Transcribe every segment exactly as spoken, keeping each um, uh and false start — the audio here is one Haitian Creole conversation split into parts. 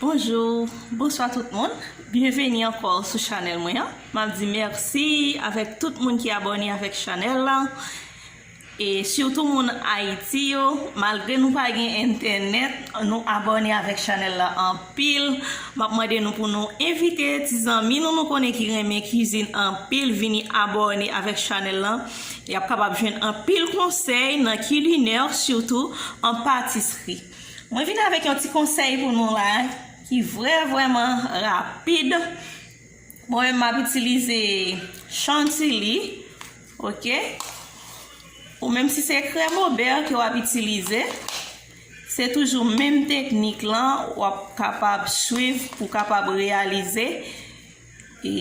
Bonjou, bonswa tout moun. Byenveni ankò sou chanèl mwen an. M ap di mèsi avèk tout moun ki abòne avèk chanèl la. E sitou moun Ayiti yo, malgre nou pa gen entènèt, nou abòne avèk chanèl la anpil. M ap mande nou pou nou envite ti zanmi nou, nou konnen ki renmen kizin anpil, vini abòne avèk chanèl la. Y ap kapab jwenn anpil konsèy nan kilinè, sitou an patisri. Mwen vin avèk yon ti konsèy pou nou la, ki vrè, vrèman rapid. Mwen menm m ap itilize chantilly, oke? Ou menm si se krèm obè ke w ap itilize, se toujou menm teknik lan w ap kapab swiv pou kapab reyalize. E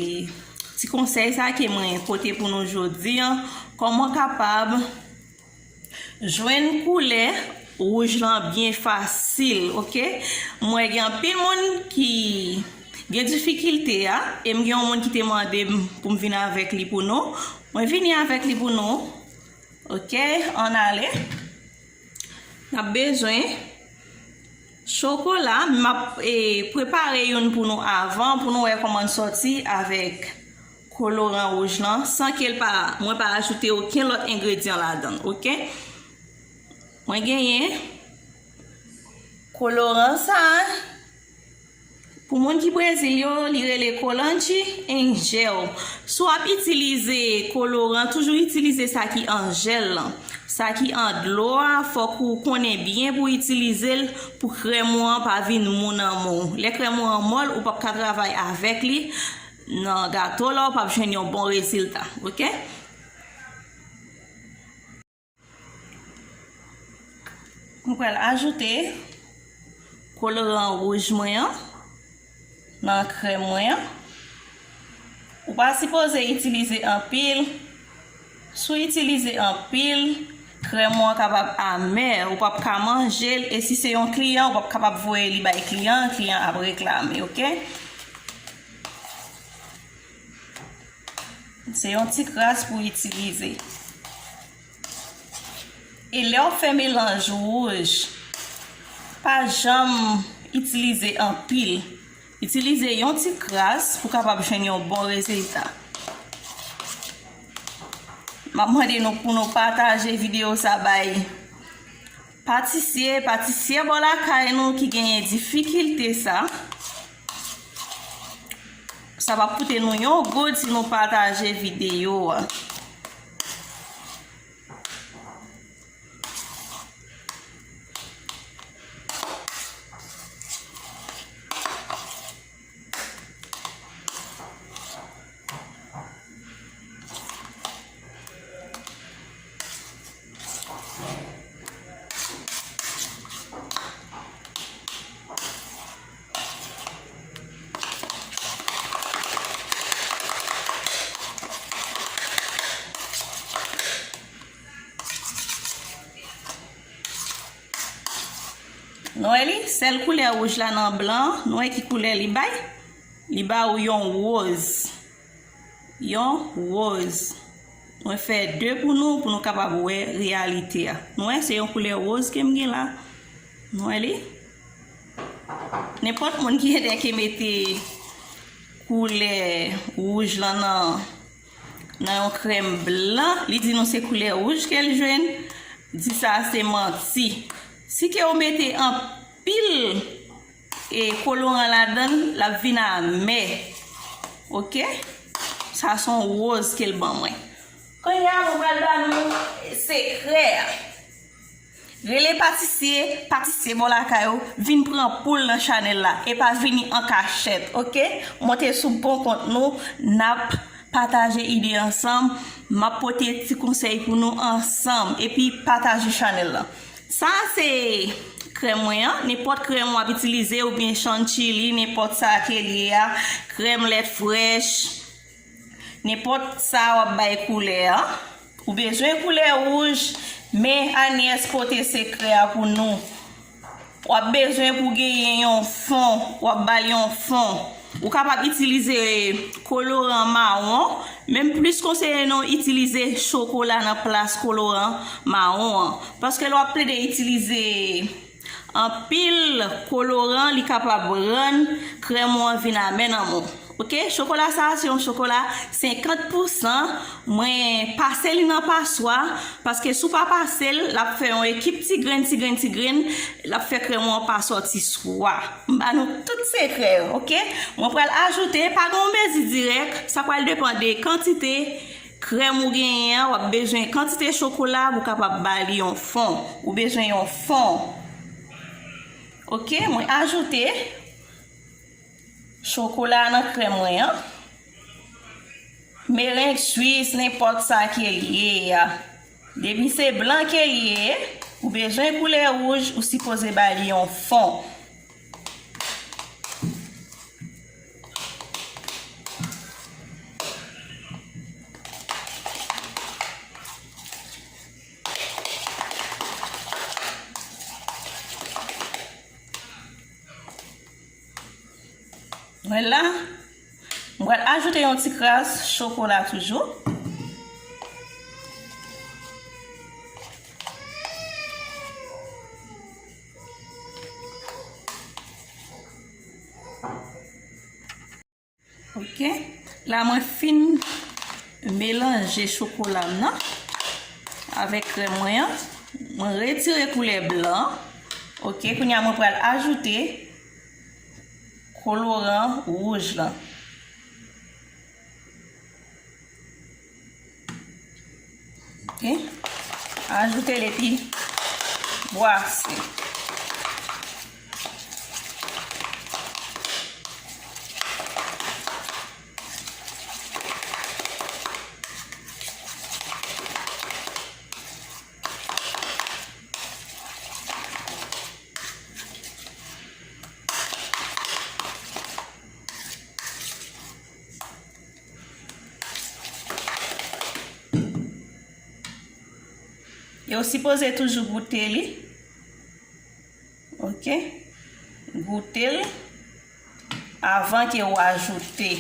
ti konsèy sa ke mwen pote pou nou jodi an, kòman kapab jwenn koulè wouj lan byen fasil, oke? Mwen gen anpil moun ki gen difikilte a, e m gen yon moun ki te mande m pou m vin avèk li pou nou. Mwen vini avèk li pou nou, oke? Ann ale. N ap bezwen chokola, m ap, e, prepare youn pou nou avan, pou nou wè kòman l sòti avèk koloran wouj lan, san ke l pa, mwen pa ajoute okenn lòt engredyan ladan l, oke? Mwen genyen koloran sa a. Pou moun ki Brezil yo, li rele Colante em Gel. Si w ap itilize koloran, toujou itilize sa ki an jèl lan. Sa ki an dlo a, fòk ou konnen byen pou itilize l, pou krèm ou an pa vin mou nan men w. Lè krèm ou an mòl, ou p ap ka travay avèk li nan gato la, ou p ap jwenn yon bon rezilta, oke? Mwen pral ajoute koloran wouj mwen an nan krèm mwen an. Ou pa sipoze itilize anpil. Si w itilize anpil, krèm ou an kapab amè, ou p ap ka manje l, e si se yon kliyan, ou p ap kapab voye li bay kliyan, kliyan ap reklame, oke? Se yon ti kras pou w itilize. E lè w fè melanj wouj, pa janm itilize anpil. Itilize yon ti kras pou kapab jwenn yon bon rezilta. M ap mande nou pou nou pataje videyo sa bay patisye, patisyè bò lakay nou ki genyen difikilte sa. Sa p ap koute nou yon goud si nou pataje videyo a. Nou wè li? Sèl koulè wouj la nan blan, nou wè ki koulè li bay? Li ba ou yon woz. Yon woz. Mwen fè de pou nou, pou nou kapab wè reyalite a. Nou wè, se yon koulè woz ke m gen la. Nou wè li? Nenpòt moun ki gentan ke mete koulè wouj lan nan, nan yon krèm blan, li di nou se koulè wouj ke l jwenn, di sa se manti. Si ke w mete anpil e koloran ladan l, l ap vin amè. Oke? Sa se yon woz ke l ban mwen. Kounye a, mwen pral ba nou sekrè a. Rele patisye, patisye bò lakay ou, vin pran poul nan chanèl la. E pa vini an kachèt, oke? Monte sou bon kont nou, n ap pataje ide ansanm, m ap pote ti konsèy pou nou ansanm, epi pataje chanèl la. Sa se krèm mwen an, nenpòt krèm w ap itilize, oubyen chantilly, nenpòt sa ke l ye a, krèm lèt frèch, nenpòt sa w ap bay koulè a. Ou bezwen koulè wouj, men Anies pote sekrè a pou nou. W ap bezwen pou genyen yon fon, w ap ba l yon fon. Ou kapab itilize koloran mawon, men m plis konseye nou itilize chokola nan plas koloran mawon an. Paske lè w ap plede itilize Anpil koloran, li kapab rann krèm ou an vin amè nan men w. Oke, chokola sa a se yon chokola senkant pousan. Mwen pase li nan paswa, paske si w pa pase l, l ap fè yon ekip ti grenn, ti grenn, ti grenn, l ap fè krèm ou an pa sòti swa. M ba nou tout sekrè yo, oke? Mwen pral ajoute, pa gen yon mezi dirèk, sa pral depann de kantite krèm ou genyen an, w ap bezwen kantite chokola pou w kapab ba li yon fon. Ou bezwen yon fon. Oke, mwen ajoute chokola a nan krèm mwen an. Mereng swis, nenpòt sa ke l ye a. Depi se blan ke l ye, ou bezwen koulè wouj, ou sipoze ba li yon fon. Vwala. Mwen pral ajoute yon ti kras chokola toujou. Oke. La, mwen fin melanje chokola m nan avèk krèm mwen an. Mwen retire koulè blan an. Oke, kounye a mwen pral ajoute koloran wouj lan. Oke. Ajoute l epi bwase. E w sipoze toujou goute li. Oke. Goute l avan ke w ajoute.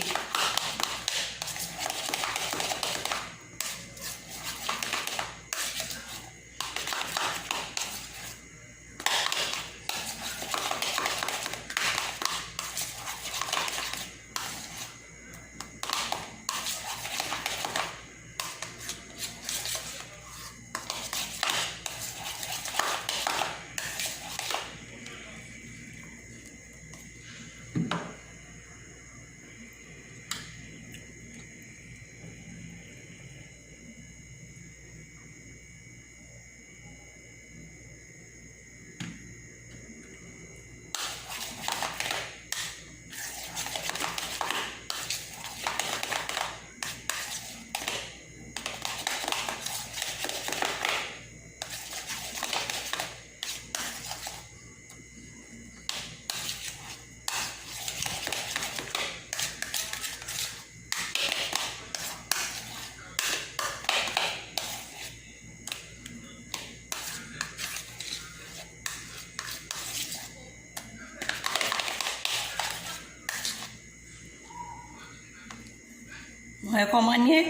Wè kòman l ye?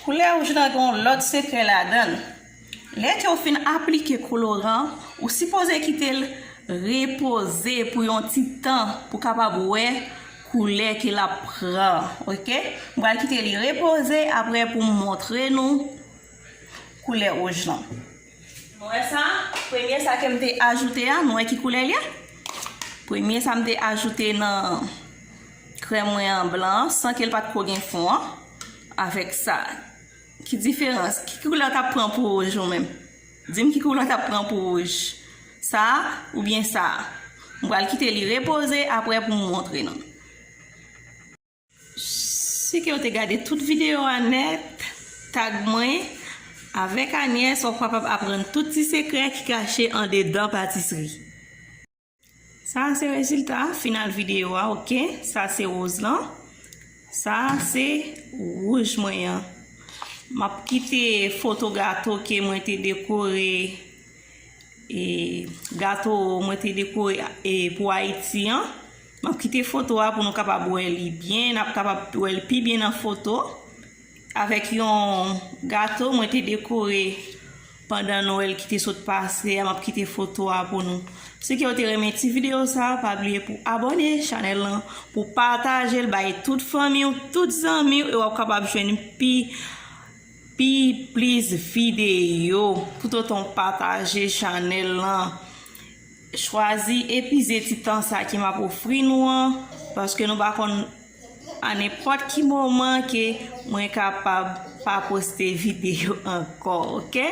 Koulè wouj lan gen yon lòt sekrè ladan l. Lè ke w fin aplike koloran, ou sipoze kite l repoze pou yon ti tan pou w kapab wè koulè ke l ap pran. Oke? M pral kite li repoze apre pou m montre nou koulè wouj lan. Nou wè sa? Premye sa ke m te ajoute a, nou wè ki koulè l ye? Premye sa m te ajoute nan krèm mwen an blan an, san ke l pa t ko gen fon an, avèk sa. Ki diferans? Ki koulè w t ap pran pou wouj ou menm? Di m ki koulè w t ap pran pou wouj. Sa a oubyen sa a? M pral kite li repoze apre pou m montre nou. Si ke w te gade tout videyo a nèt, tag mwen avèk Agnès, w ap kapab aprann tout ti sekrè ki kache andedan patisri. Sa a se rezilta final videyo a, oke? Sa se woz lan. Sa a se wouj mwen an. M ap kite foto gato ke mwen te dekore e, gato mwen te dekore, e, pou Ayiti an. M ap kite foto a pou nou kapab wè li byen, n ap kapab wè l pi byen nan foto. Avèk yon gato mwen te dekore pandan Nwèl ki te sot pase a, m ap kite foto a pou nou. Si ke w te renmen ti videyo sa, pa bliye pou abòne chanèl lan, pou pataje l bay tout fanmi w, tout zanmi w, e w ap kapab jwenn pi pi plis videyo. Toutotan w pataje chanèl lan, chwazi epize ti tan sa ke m ap ofri nou an, paske nou pa konn a nenpòt ki moman ke mwen kapab pa poste videyo ankò, oke?